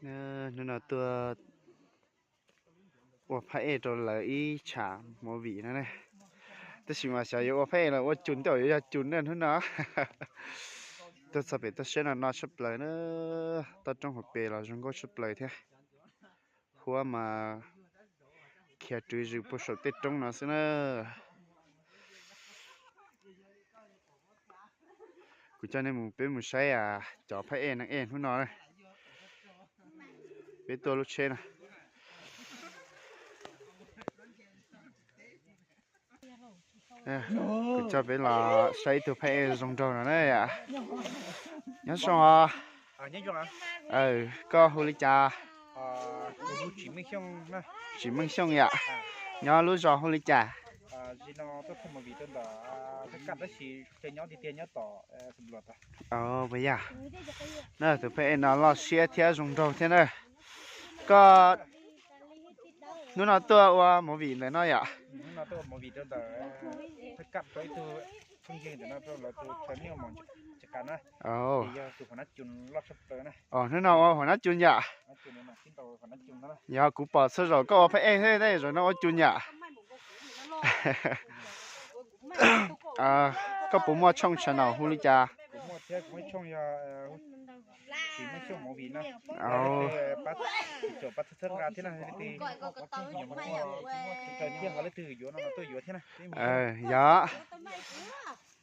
Hnub no tuaj ua phab ej rau lawv ib tsham movie no ne. Tab sis mas xyov yuav ua phab ej los ua cun, tej zaum yuav yog cun na hnub no. Tuaj txog pem toj siab no no tshaj plaws na, toj roob hauv pes los zoo nkauj tshaj plaws thiab. Huab mas khiav rwv zws puag saum tej roob no xwb na. Kuv coj nej mus, peb mus saib cov phab ej neeg ej hnub no. Peb tuaj lub tsheb no. Kuv coj peb los saib ib tug phab ej zoo nraug no na yom. Nyob zoo os. Koj hu li cas? Tsim Meej Xyooj yom. Nyob lub zos hu li cas? Puas yog? Na, tus phab ej no loj siab thiab zoo nraug thiab na. Koj hnub no tuaj ua movie ntawm no yom? Hnub no ua huam nab cun yom? Yog kuv pom txhua zaus koj ua phab ej thiab, zaum no ua cun yom? Koj puas muaj tshooj channel hu li cas? Yog,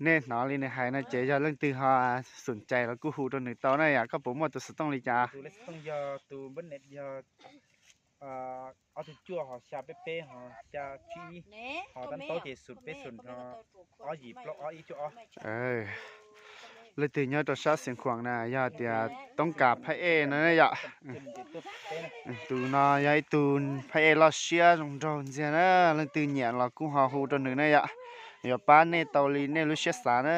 nej hnov li nws hais no ces yog leej twg ho xom cai los kuj hu rau nws tau na yom. Koj puas muaj tus xov tooj li cas? Leej twg nyob rau sab Xeev Khuam na yog tias toob kas phab ej no yom. Tus no yog ib tug phab ej loj siab zoo nraug ntxiag na, leej twg nyiam los kuj ho hu rau nws na yom. Yuav pab nej tau li nej lub siab xav na.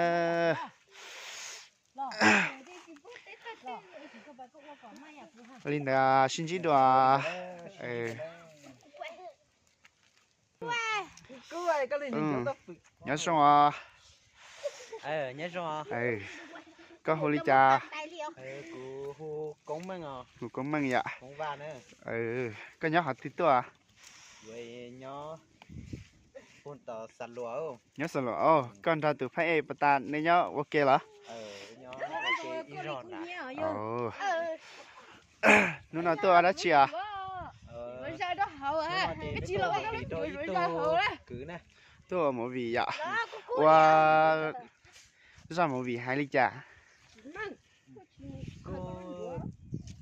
Li ntawd sib ntsib dua. Nyob zoo os. Koj hu li cas? Hu Koob Meej yom. Koj nyob qhov twg tuaj? Nyob Xa Luas. Koj nrog tus phab ej puas tas, nej nyob ua ke los? Hnub no tuaj ua dab tsi os? Tuaj ua movie yom. Ua zaj movie hais li cas?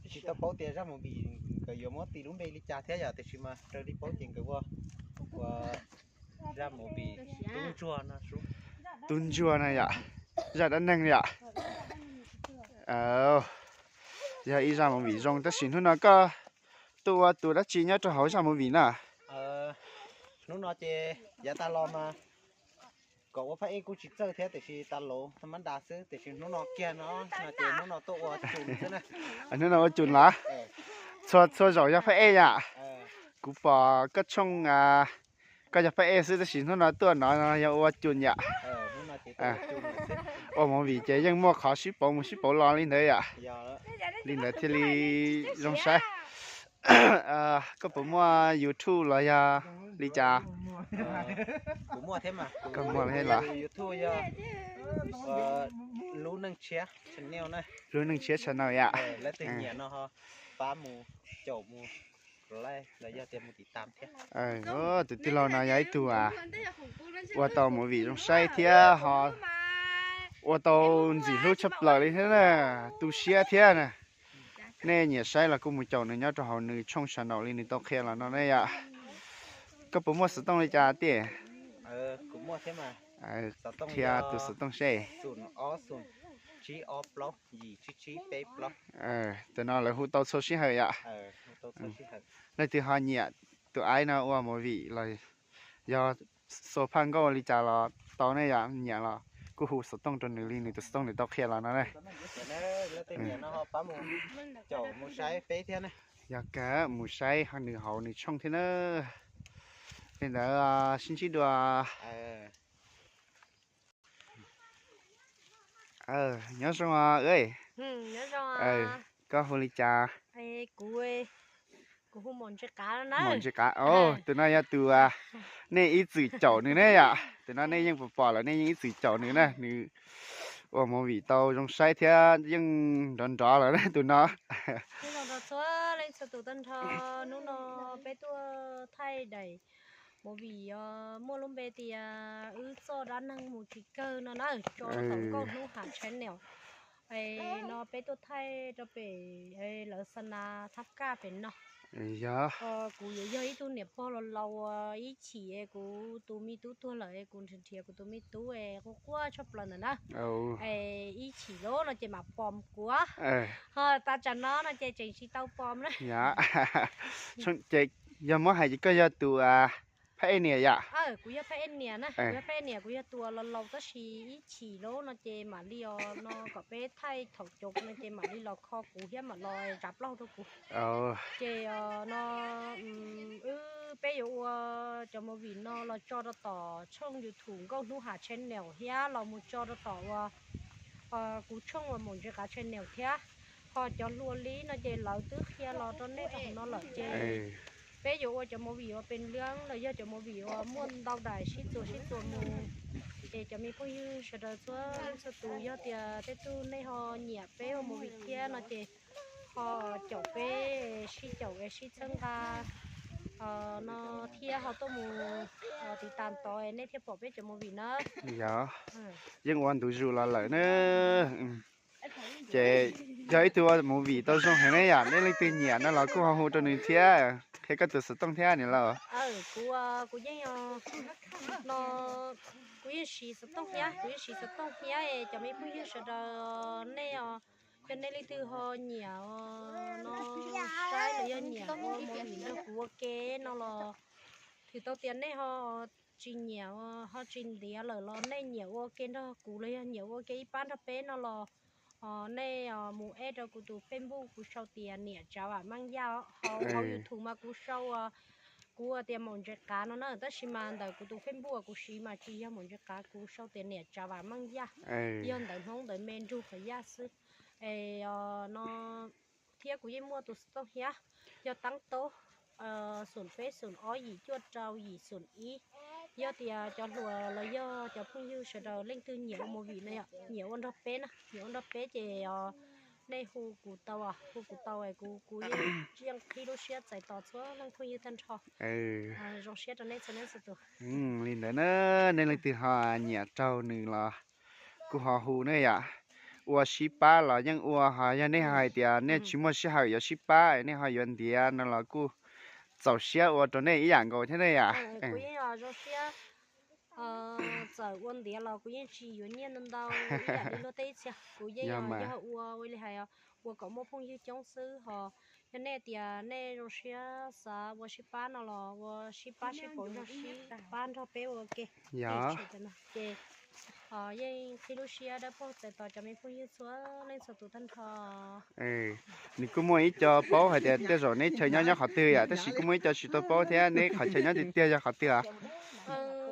Tsis tau paub tias zaj movie nkawd yuav muab tis lub npe li cas thiab yom, tiam sis mas raws li paub ces nkawd ua, ua zaj movie tub ntsuag no. Tub ntsuag no yom, zaj dab neeg yom. Yog ib zaj movie zoo, tab sis hnub no koj tuaj ua tus dab tsi nyob rau hauv zaj movie na? Hnub no ces yav tas los mas kom ua phab ej kuj tsis txawj thiab, tiam sis tas los tha mab ntas xwb, tiam sis hnub no kiag no, no ces hnub no tuaj ua cun xwb na. Hnub no ua cun los? Txhua txhua zaus yog phab ej yom? Kuv pom koj tshooj, koj yog phab ej xwb, tab sis hnub no tuaj no yog ua cun yom? Ua movie ces yeej muaj qhov sib pauv mus sib pauv los li ntawd yom? Li ntawd thiaj li zoo saib. Koj puas muaj YouTube los yog li cas? Koj muaj thiab los? Lub Neej Tshiab channel yom? Tus tij laug no yog ib tug ua tau movie zoo saib thiab ho ua tau ntxim hlub tshaj plaws li thiab na, tu siab thiab na. Nej nyiam saib los kuj mus caum nws nyob rau hauv nws tshooj channel li nws tau qhia los no ne yom. Koj puas muaj xov tooj li cas tiag? Qhia tus xov tooj seb. Tam no lawv hu tau txhua sij hawm yom. Leej twg ho nyiam tus aiv no ua movie los yog xua phaj nkauj li cas los tau ne yom, nyiam los kuj hu xov tooj rau nws li nws tus xov tooj nws tau qhia los no ne. Yog kawg mus saib nws hauv nws tshooj thiab na. Li ntawd sib ntsib dua. Nyob zoo os. Koj hu li cas? Kuv, kuv hu Maum Ntsis Qav no na. Maum Ntsis Qav, tus no yog tus nej ib txwm caum nws ne yom. Tus no nej yeej pom pom lawm, nej yeej ib txwm caum nws na, nws ua movie tau zoo saib thiab yeej nrov nrov lawm na tus no. Txhua leej txhua tus tag nrho, hnub no peb tuaj thaij daim movie muaj lub npe tias Wb Txoj Dab Neeg Mus Tsis Kawg no na, tso rau tom Nkauj Hnub Hav channel. No peb tuaj thaij rau pem lawv xa na thab kaj pem no. Kuv yuav yog ib tug niam pog laus laus uas ib chim es kuv tus me tub tuag lawm es kuv nrhiav nrhiav kuv tus me tub es quaj quaj tshaj plaws ntawm na. Es ib chim lawm no ces mam pom kuv, ho tas tsam no no ces tseem tsis tau pom na. Ces yog muab hais ces koj yog tus phab ej niam yom? Kuv yog phab ej niam na, kuv yog phab ej niam, kuv yog tus laus laus tab sis ib chim lawm no ces mam li os no kom peb thaij thaum cov no ces mam li los kho kuv thiab mam los tsav plaub rau kuv. Ces no wb peb yuav ua cov movie no los tso rau tom tshooj YouTube Nkauj Hnub Hav channel thiab los mus tso rau tom uas kuv tshooj uas Maum Ntsis Qav channel thiab. Ho cov hluas li no ces lawv twb qhia los rau nej tau no lawm ces peb yuav ua cov movie uas pes lab los yog cov movie uas muaj ntau daim sib txuas sib txuas mus. Ces cov me phooj ywg sawv daws txhua leej txhua tus yog tias tej tug nej ho nyiam peb ua movie thiab no ces ho caum peb, sib caum es sib txhawb nqa no thiab ho tuaj mus tiv tas tod nej thiaj pom peb cov movie na. Yog, yeej ua ntu zus los lawm na. Ces yog ib tug ua movie tau zoo heev ne yom, nej leej twg nyiam no los kuj ho hu rau nws thiab, qhia koj tus xov tooj thiab niam laus. Kuv, kuv yeej, no, kuv yeej siv xov tooj thiab, kuv yeej siv xov tooj thiab es cov me phooj ywg sawv daws nej os, yog nej leej twg ho nyiam no saib los yog nyiam ua movie nrog kuv ua ke no los, thim tau tias nej ho tsis nyiam, ho tsis ntiav lawm los nej nyiam ua ke nrog kuv los yog nyiam ua ke ib pab nrog peb no los, nej mus add rau kuv tus Facebook kuv sau tias Niam Tsav Vam Meej Yaj, hauv YouTube mas kuv sau, kuv tias Maum Ntsis Qav no na, tab sis mas ntawm kuv tus Facebook uas kuv siv mas tsis yog Maum Ntsis Qav, kuv sau tias Niam Tsav Vam Meej Yaj, yog ntawv Hmoob ntawv me nrug qhov yaj xwb. Es no thiab kuv yeej muaj tus xov tooj thiab, yog taab tob xoom peb xoom ob yim cuaj rau yim xoom ib. Yog tias cov hluas los yog cov phooj ywg sawv daws leej twg nyiam ua movie no yom, nyiam ua nrog peb na, nyiam ua nrog peb ces nej hu kuv tau, hu kuv tau es kuv, kuv yeej qhib lub siab txais tos txhua leej phooj ywg tag nrho. Zoo siab rau nej txhua leej txhua tus. Li ntawd na, nej leej twg ho nyiam raug nws los kuj ho hu ne yom. Ua sib pab los yeej ua, ho yog nej hais tias nej tsis muaj sij hawm yuav sib pab, nej ho yuav ntiav no los kuj txaus siab ua rau nej ib yam nkaus thiab ne yom. Kuv yeej zoo siab, txawm ua ntiav los kuv yeej tsis yuav nyiaj ntau ntau ib yam li luag tej ib txhia, kuv yeej yog ua, ua li hais, ua kom muaj phooj ywg coob xwb ho. Yog nej tias nej zoo siab xav ua sib pab no los ua sib pab sib pauv nrog sib pab nrog peb ua ke. Ces yeej qhib lub siab dawb paug txais tos cov me phooj ywg txhua leej txhua tus tag nrho. Nws kuj muaj ib co paub hais tias tej zaum neb chaw nyob nyob qhov twg yom, tab sis kuj muaj ib co tsis tau paub thiab, neb qhov chaw nyob tiag tiag yog qhov twg os?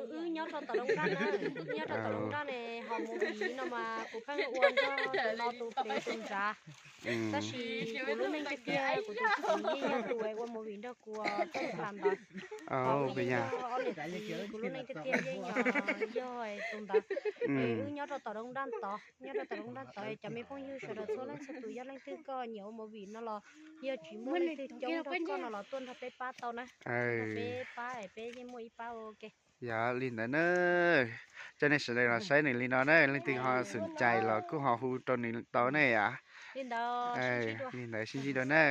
Wb nyob rau tom Looj Nraj na, wb nyob rau tom Looj Nraj ne, ho mus tiv no mas kuv pheej ua nrog tus no tus pem tus nrad. Tab sis kuv lub neej tiag tiag kuv tus txiv yeej yog tus ua movie nrog kuv txoj kev ntawd. Ho wb yog ob niam txiv, kuv lub neej tiag tiag yeej yog tus ntawd. Wb nyob rau tom Looj Nraj tod, nyob rau tom Looj Nraj tod, cov me phooj ywg sawv daws txhua leej txhua tus yog leej twg koj nyiam ua movie no los yog tsis muaj leej twg coob nrog koj no los tuaj nrog peb pab tau na. Nrog peb pab es peb yeej muaj ib pab ua ke. Yog li ntawd na, coj nej sawv daws los saib nws li no na, leej twg ho xom cai los kuj ho hu rau nws tau ne yom. Li ntawd sib ntsib dua na.